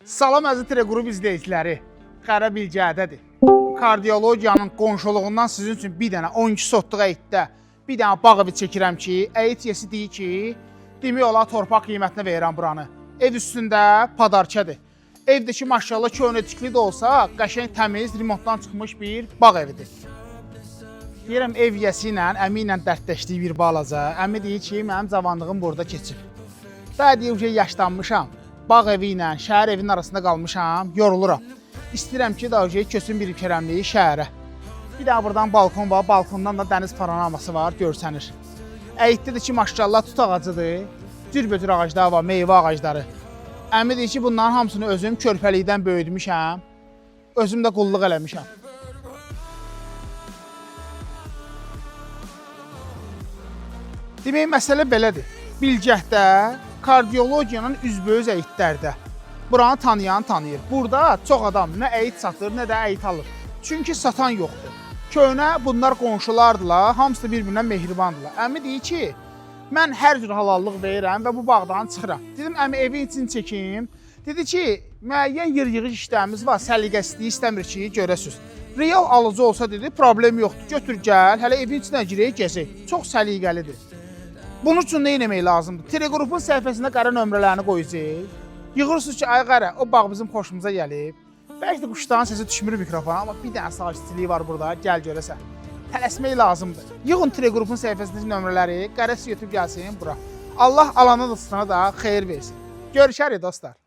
Salam əziz Teleqrup izləyiciləri. Qara Bilgədədir. Kardiologiyanın qonşuluğundan sizin üçün bir dənə 12 sotluq əyiddə bir dənə bağ evi çəkirəm ki, əyid yesi deyir ki, demək olar torpaq qiymətinə verirəm buranı. Ev üstündə padarkədir. Evdə ki, maşallah köhnə tikili də olsa, qəşəng təmiz, remontdan çıxmış bir bağ evidir. Deyirəm ev yiyəsi ilə, əmi ilə dərdləşdiyi bir balaca. Əmi deyir ki, mənim cavanlığım burada keçib. Daha deyir ki, yaşlanmışam. Bağ evi ilə şəhər evinin arasında qalmışam, yoruluram. İstəyirəm ki, daha köçüm bir kərəmliyi şəhərə. Bir daha buradan balkon var, balkondan da dəniz panoraması var, görsənir. Əyiddə də ki, maşallah tut ağacıdır. Cürbəcür ağaclar var, meyvə ağacları. Əmi deyir ki, bunların hamısını özüm körpəlikdən böyütmüşəm. Özüm də qulluq eləmişəm. Demək məsələ belədir. Bilgəhdə kardiologiyanın üzbəüz əyidlərdə. Buranı tanıyan tanıyır. Burada çox adam nə əyid satır, nə də əyid alır. Çünki satan yoxdur. Köhnə bunlar qonşulardılar, hamısı da bir-birinə mehribandılar. Əmi deyir ki, mən hər cür halallıq verirəm və bu bağdan çıxıram. Dedim, əmi evin içini çəkim. Dedi ki, müəyyən yer yığış işlərimiz var, səliqəsizlik istəmir ki, görəsiz. Real alıcı olsa dedi, problem yoxdur. Götür gəl, hələ evin içinə girək, gəzək. Çox səliqəlidir. Bunun üçün nə etmək lazımdır? Teleqrupun səhifəsində qara nömrələrini qoyacağıq. Yığırsınız ki, ay qara, o bağ bizim xoşumuza gəlib. Bəlkə də quşların səsi düşmür mikrofona, amma bir dənə sakitçilik var burada, gəl görəsən. Tələsmək lazımdır. Yığın Teleqrupun səhifəsindəki nömrələri, qara sizi götürüb gəlsin bura. Allah alana da satana da xeyir versin. Görüşərik dostlar.